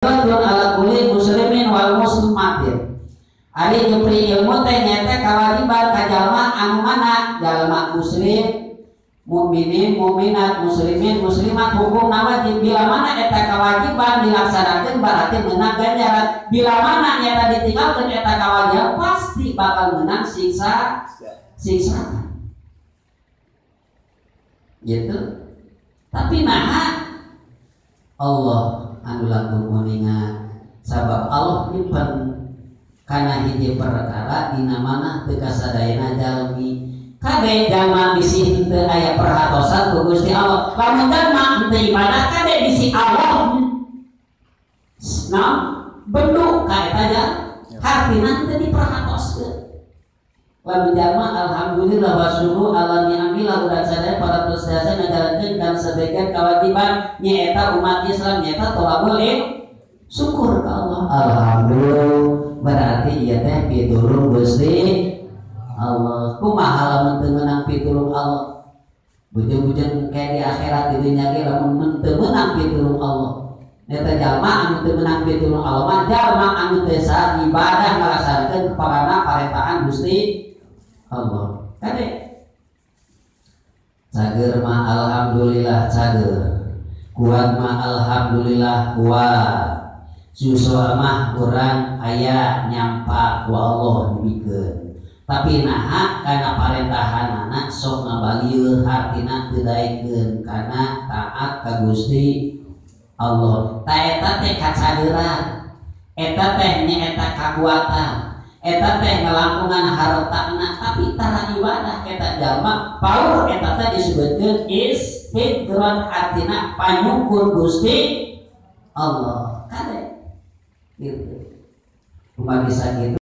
Ala kulli muslimin wal muslimatin. Ari nyupri ilmu teh nyaeta kawajiban ka jalma anu mana jalma muslim, mukminin, mukminat, muslimin, muslimat hukumna wajib. Bila mana eta kewajiban dilaksanakeun berarti menang ganjaran. Bila mana nyata ditinggalkeun eta kewajiban pasti bakal menang siksa siksa. Gitu. Tapi naha Allah anu langkung muninga sabab Allah nyimpen kana hiji perkara dina mana teu kasadayana jalmi. Kade jalma bisi henteu aya perhatosan ku Gusti Allah. Lamun jalma henteu ibadah kade bisi Allah nah bendu ka eta jalma hartina henteu diperhatoskeun. Lamun jalma alhamdulillah wa syukru ala ni'amillah udah sadaya para sedaya ngajalankeun kana sebagian kewajiban nyaeta umat Islam nyaeta tolabul ilm syukur ka Allah. Alhamdulillah berarti ieu teh pitulung Gusti Allah. Kumaha lamun teu meunang pitulung Allah? Bujeng-bujeng kayak di akhirat di dunya ge lamun teu meunang pitulung Allah. Nyaeta jalma anu teu meunang pitulung Allah mah jalma anu teu ibadah ngalaksanakeun kana parentahan Gusti Allah. Kade cager mah alhamdulillah cager, kuat mah alhamdulillah kuat, susah mah urang aya nyampa ku Allah dibikeun. Tapi naha kana parentahanana sok ngabalieur hartina teu daekeun kana taat ka Gusti Allah. Ta eta teh kacageran, eta teh nyaeta kakuatan, eta teh ngelangkungan hartana tapi tara ibadah eta jalma paur eta teh disebutkeun istidrak artina panyukur Gusti Allah. Kade gitu kumaha bisa gitu.